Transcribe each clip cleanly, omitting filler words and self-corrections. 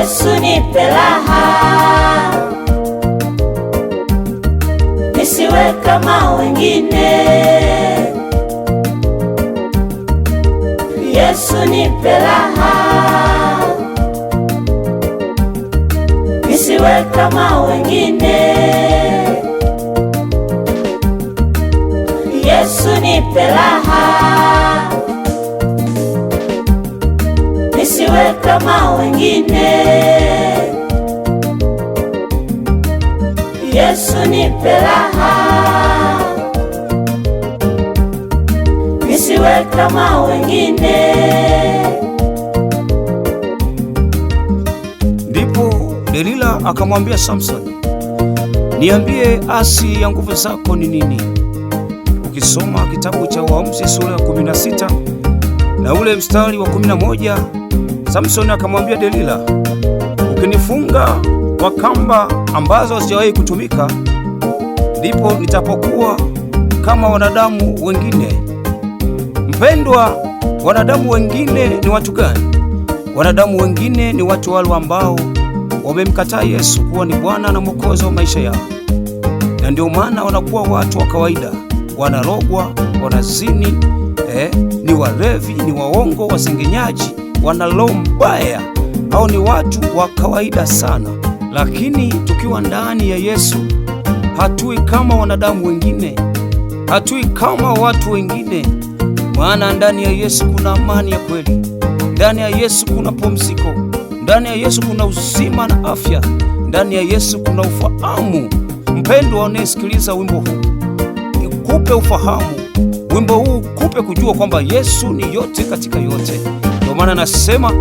Yesu nipe raha, nisiwe kama wengine. Yesu nipe raha, nisiwe kama wengine. Yesu nipe raha, nisiwe kama wengine. Yesu nipe raha, nisiwe kama wengine. Ndipo Delila akamwambia Samsoni, niambie asi ya nguvu zako ni nini? Ukisoma kitabu cha Waamuzi sura ya 16 na ule mstari wa 11, Samsoni akamwambia Delila, ukinifunga kwa kamba ambazo hazijawahi kutumika, ndipo nitapokuwa kama wanadamu wengine. Mpendwa, wanadamu wengine ni watu gani? Wanadamu wengine ni watu wale ambao wamemkataa Yesu kuwa ni Bwana na Mwokozi wa maisha yao, na ndio maana wanakuwa watu wa kawaida, wanarogwa, wanazini, ni walevi, ni waongo, wasengenyaji, wana roho mbaya. Hao ni watu wa kawaida sana. Lakini tukiwa ndani ya Yesu hatui kama wanadamu wengine, hatui kama watu wengine, maana ndani ya Yesu kuna amani ya kweli, ndani ya Yesu kuna pumziko, ndani ya Yesu kuna uzima na afya, ndani ya Yesu kuna ufahamu. Mpendwa unayesikiliza wimbo huu, ikupe ufahamu wimbo huu, kupe kujua kwamba Yesu ni yote katika yote. Ndio maana nasema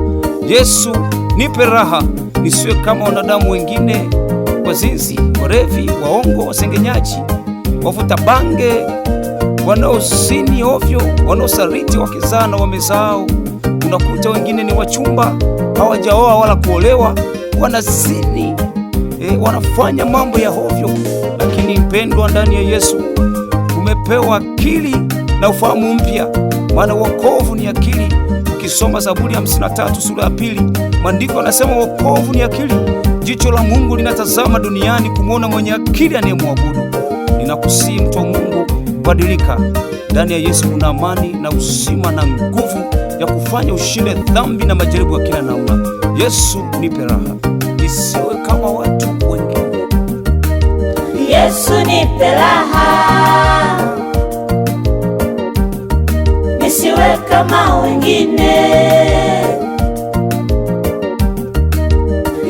Yesu nipe raha, nisiwe kama wanadamu wengine, wazinzi, warevi, waongo, wasengenyaji, wavuta bange, wanaozini ovyo, wanaosaliti wake zao na waume zao. Unakuta wengine ni wachumba, hawajaoa wala kuolewa, wanazini, wanafanya mambo ya ovyo. Lakini mpendwa, ndani ya Yesu umepewa akili na ufahamu mpya, maana wokovu ni akili. Ukisoma Zaburi ya 53 sura ya 2, maandiko yanasema wokovu ni akili. Jicho la Mungu linatazama duniani kumwona mwenye akili anayemwabudu. Ninakusihi mtu wa Mungu, badilika. Ndani ya Yesu kuna amani na uzima na nguvu ya kufanya ushinde dhambi na majaribu ya kila namna. Yesu nipe raha, nisiwe kama watu wengine. Yesu nipe raha, nisiwe kama wengine.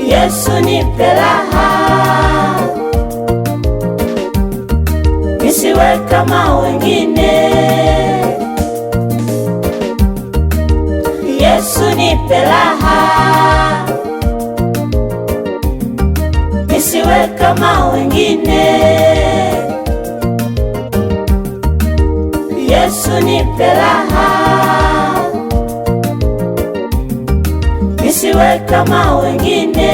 Yesu nipe raha, nisiwe kama wengine. Yesu nipe raha, nisiwe kama wengine. Yesu nipe raha, nisiwe kama wengine.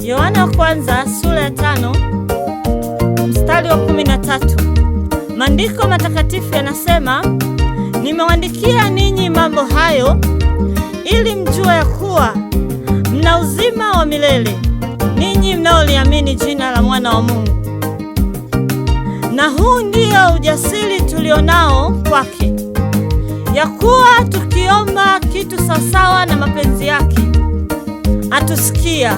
Yohana kwanza sura ya 5 mstari wa 13. Maandiko matakatifu yanasema, nimewaandikia ninyi mambo hayo ili mjue ya kuwa mna uzima wa milele, ninyi mnaoliamini jina la Mwana wa Mungu. Na huu ndio ujasiri tulionao kwake, ya kuwa tukiomba kitu sawasawa na mapenzi yake atusikia.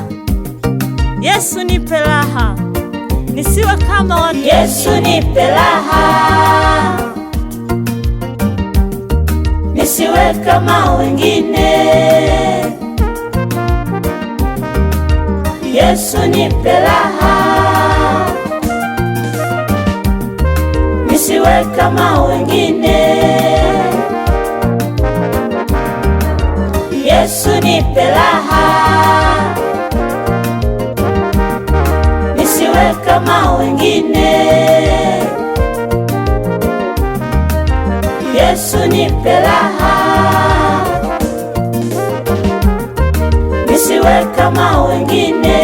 Yesu nipe raha, nisiwe kama watu. Yesu nipe raha, nisiwe kama wengine. Yesu nipe raha, nisiwe kama wengine. Yesu nipe raha, nisiwe kama wengine. Yesu nipe raha, nisiwe kama wengine.